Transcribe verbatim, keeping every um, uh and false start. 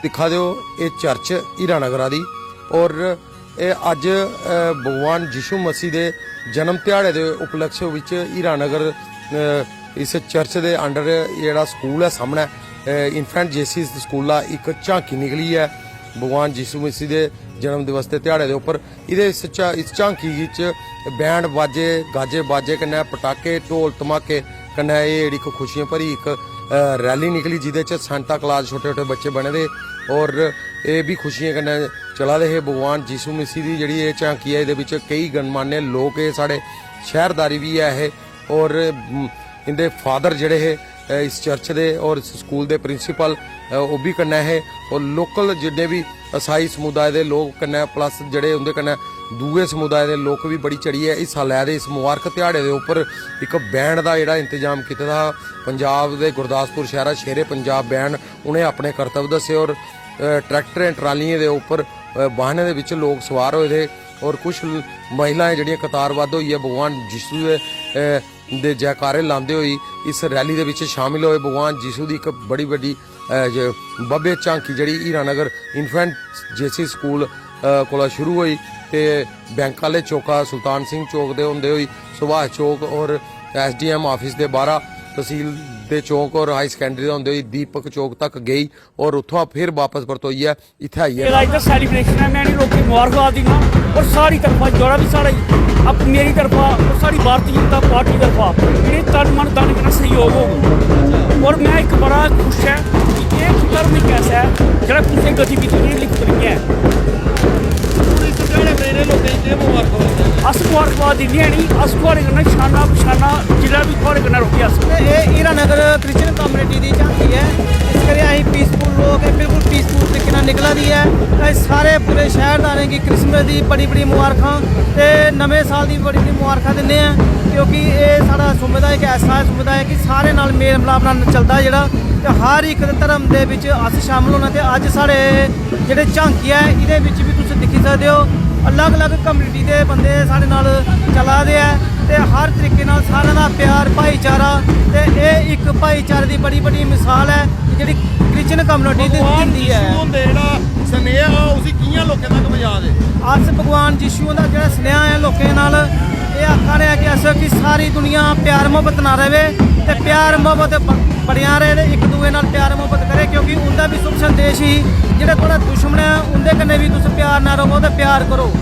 दिक्खा दे ओ, एह् चर्च हीरानगरा दी। और एह् अज्ज, अ, भगवान यीशु मसीह दे जन्म ध्याड़े दे उपलक्ष्य बिच हीरानगर, अ, इस चर्च दे under जेह्ड़ा स्कूल ऐ सामनै, अ, इन्फेंट जेसी स्कूला इक झांकी निकली ऐ भगवान यीशु मसीह दे जन्म दिवस दे ध्याड़े दे उप्पर। एह्दे इस झा-, इस झांकी च बैंड बाजे, गाजे बाजे कन्नै, पटाके, ढोल धमाके कन्नै एह् जेह्ड़ी इक खुशियें भरी इक, अ, रैली निकली, जेह्दे च सांता क्लाज छोटे-छोटे बच्चे बने दे हे और एह् बी खुशियें कन्नै चला दे हे। भगवान यीशु मसीह दी जेह्ड़ी एह् झांकी ऐ, एह्दे बिच केई गणमान्य लोक, एह् साढ़े शैह्रदारी बी ऐ हे और, उम, इं'दे फादर जेह्ड़े हे, अ, इस चर्च दे और इस स्कूल दे प्रिंसिपल, अ, ओह् बी कन्नै हे और लोकल जिन्ने बी ईसाई समुदाय दे लोक कन्नै, प्लस जेह्ड़े उं'दे कन्नै दूए समुदाय दे लोक बी बड़ी चढ़ियै हिस्सा लै दे। इस मुबारक ध्याड़े दे उप्पर इक बैंड दा जेह्ड़ा इंतजाम कीते दा हा पंजाब दे गुरदासपुर शैह्रा शेरे पंजाब बैंड, उ'नें अपने करतब दस्से और, अ, ट्रैक्टरें ट्रालियें दे उप्पर, अ, वाहनें दे बिच लोक सवार होए दे और कुछ ल-, महिलाएं जेह्ड़ियां कतारबद्ध होइयै भगवान यीशु दे, अ, दे जयकारे लांदे होई इस रैली दे बिच शामिल होए। भगवान यीशु दी इक बड़ी बड्डी, अ, ज-, भव्य झांकी जेह्ड़ी हीरानगर इन्फेंट जेसी स्कूल, अ, कोला शुरू होई ते बैंक आह्ले चौका, सुल्तान सिंह चौक दे होंदे होई सुभाष चौक और एसडीएम आफिस दे बाह्रा, तहसील दे चौक और हाई सकैंडरी दे होंदे होई दीपक चौक तक गेई और उत्थुआं फिर बापस परतोइयै इत्थै आइयै एह्दा इत्थै सेलिब्रेशन ऐ। में इ'नें लोकें गी मुबारकबाद दिन्ना और साढ़ी तरफा जेह्ड़ा बी साढ़ा, अप-, मेरी तरफा और साढ़ी भारती जनता पार्टी तरफा इ'नें तन मन धन कन्नै सहयोग होग। और में इक बड़ा खुश ऐ कि एह् धर्म इक ऐसा ऐ जेह्ड़ा कुसै गतिविधि गी लिप्त नेईं ऐ। हून इस ध्याड़े पर इ'नें लोकें गी केह् मुबारकबाद देनी? अस मुबारकबाद दिन्ने आं निं, अस थुआढ़े कन्नै शाना बशाना जिसलै बी थुआढ़े कन्नै रौह्गे अस। ते एह् हीरानगर क्रिश्चियन कम्युनिटी दी झांकी ऐ, इस करियै असें पीसफुल लोक, एह् बिल्कुल पीसफुल तरीके नाल निकला दी ऐ। ते अस सारे पूरे शैह्रदारें गी क्रिसमस दी बड़ी बड़ी मुबारखां ते नमें साल दी बड़ी बड़ी मुबारखां दिन्ने आं, क्योंकि एह् साढ़ा समुदाय इक ऐसा समुदाय ऐ कि सारे नाल मेल मलाप नाल चलदा जेह्ड़ा, ते हर इक धर्म दे बिच अस शामिल होना। ते अज्ज साढ़े जेह्ड़े झांकी ऐ, एह्दे बिच बी तुस दिक्खी सकदे ओ, अलग-अलग कम्युनिटी दे बंदे साढ़े नाल चला दे ऐ ते हर तरीके नाल सारें दा प्यार, भाईचारा, ते एह् इक भाईचारे दी बड़ी बड्डी मिसाल ऐ, जेह्ड़ी क्रिश्चियन कम्युनिटी दी भगवान दिंदी ऐ। यीशु होंदे जेह्ड़ा सनेहा, उसी कि'यां लोकें तक पजाऽ दे? अस भगवान यीशु हुंदा जेह्ड़ा सनेहा ऐ लोकें नाल, एह् आखा ने आं कि अस, कि सारी दुनिया प्यार मुहब्बत नाल र'वै ते प्यार मुहब्बत ब-, बनेआ र'वै ते इक दूए नाल प्यार मुहब्बत करै, क्योंकि उं'दा बी शुभ संदेश ही, जेह्ड़ा थुआढ़ा दुश्मन ऐ, उं'दे कन्नै बी तुस प्यार नाल र'वो ते प्यार करो।